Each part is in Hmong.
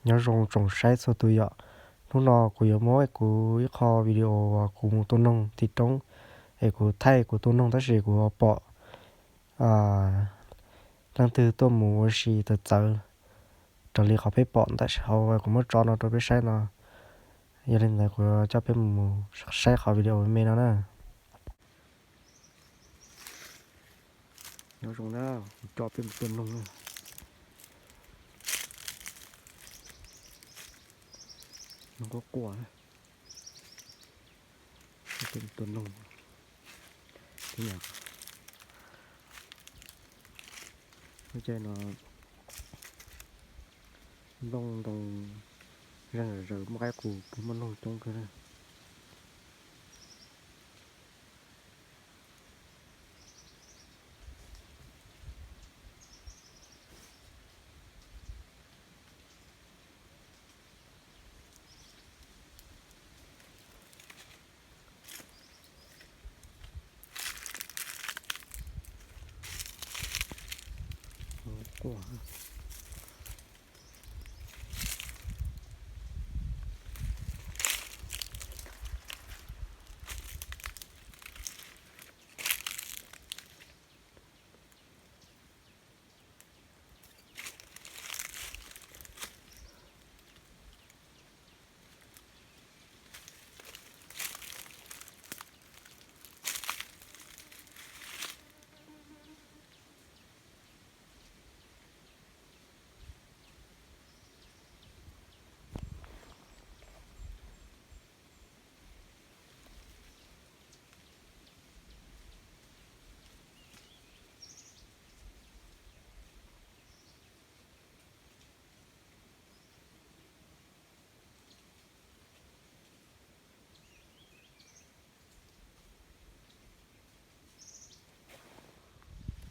Nyob zoo tsoom saib txhua tus yom. Hnub no kuv yuav muab kuv ib qho video uas kuv mus tua noog tim roob, es kuv thaij kuv tua noog tab sis kuv pom leej twg tuaj mus ua si txawv txawv raws li qhov peb pom ntawm sij hawm kuv muab tso no rau peb saib no. Yog li ntawd kuv coj peb mus saib qhov video me no na. Nyob zoo na, kuv coj peb mus tua noog na. Noog quaj quaj na. Coj peb mus tua noog. Ib yam lub caij no nplooj ntoo zeeg zom zaws, muaj qaib qus, puas muaj noog coob kawg na.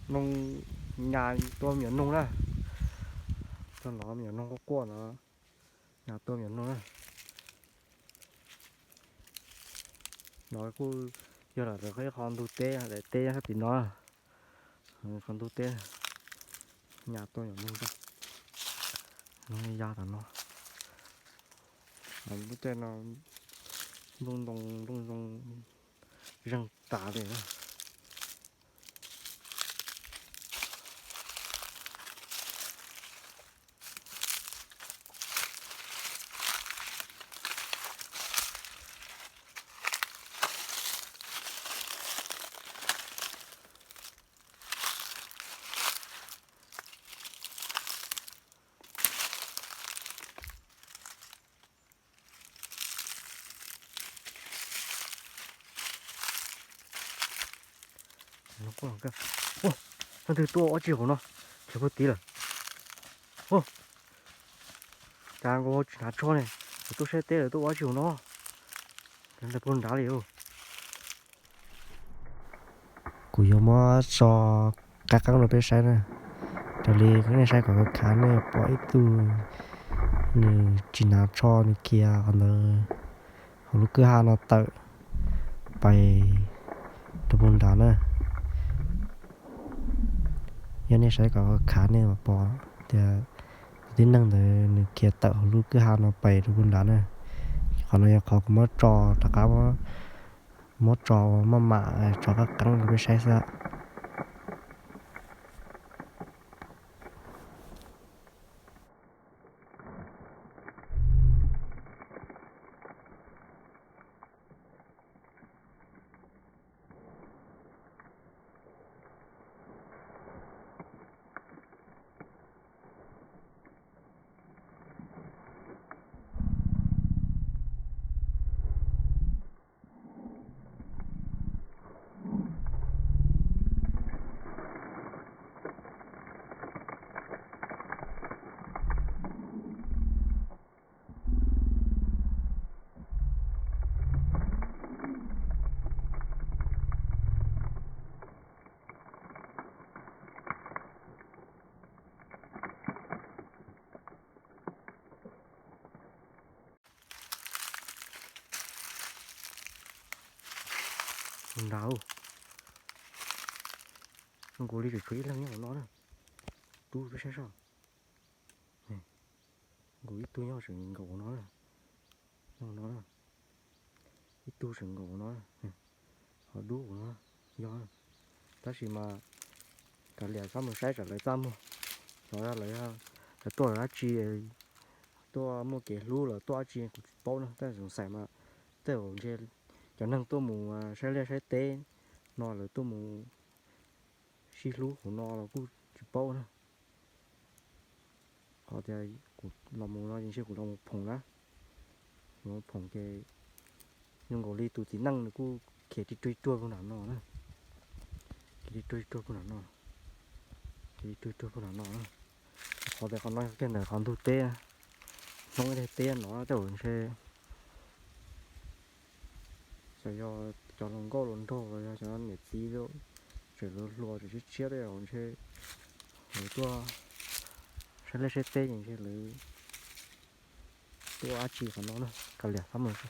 Noog, nyas tua me nyuam noog na. Tau no me nyuam noog quaj quaj no, nyas tua me nyuam noog na. No kuj yog lawv ib qho ntug teb, daim teb sab tim no, qhov ntug teb, nyas tua me nyuam noog, noog ya tom no. Lub caij no nplooj ntoo, nplooj ntoo zeeg tas li na. Leej twg tuaj ua tsi hauv no, khiav puag tid lawm. Cas nkaus tsis hnav tsho ne, tuaj saib teb lawm tuaj ua tsi hauv no, puag nrad li. Kuv yuav muab tso qab qeeb rau peb saib na. Raws li nej saib kom khav, nej pom ib tug nws tsis hnav tsho, nws khiav qhov ntawd hauv lub kwj ha no tawm pais rau puag nrad na. Yog nej saib kom khav nej mam pom tias tus tib neeg ntawd nws khiav tawm hauv lub kwj ha no pais rau puag nrad na. Qhov no yog qhov kuv muab tso rov qab, muab tso maj mam tso qab qeeb rau peb saib xwb. Nrad, zoo nkaus li tseem tshuav ib leeg nyob hauv no na. Rub peb saib soj. Kuv ib tug nyob tseem nkaum no, nyob no, ib tug tseem nkaum no, ho dub no, yog. Tab sis mas kav liam, txhob mus saib tsam lawv txaj muag, xyov lawv tuaj lawv dab tsi, tuaj muaj kev hlub los tuaj dab tsi kuv tsis paub na. Tab sis xav mas tej zaum ntshe cov neeg tuaj mus saib liaj saib teb no lawv tuaj mus sib hlub hauv no los kuj tsis paub na. Qhov tias kuv los mus no ces ntshe kuv los mus phoom na, los mus phoom ces zoo nkaus li tus txiv neej nws kuj khiav rig ruag rig ruag puag nram no na, khiav rig ruag rig ruag puag nram no, khiav rig ruag rig ruag puag nram no. Qhov tias qhov no yog kiag ntawm qhov ntug teb, hnub ib daim teb no tej zaum ntshe xyov yog cov hluas nkauj hluas nraug los yog cov niam txiv tseem hluas hluas tseem tshiab tshiab tej zaum ntshe lawv tuaj saib liaj saib teb ces ntshe lawv tuaj dab tsi qhov no na. Kav liam, txhob mus,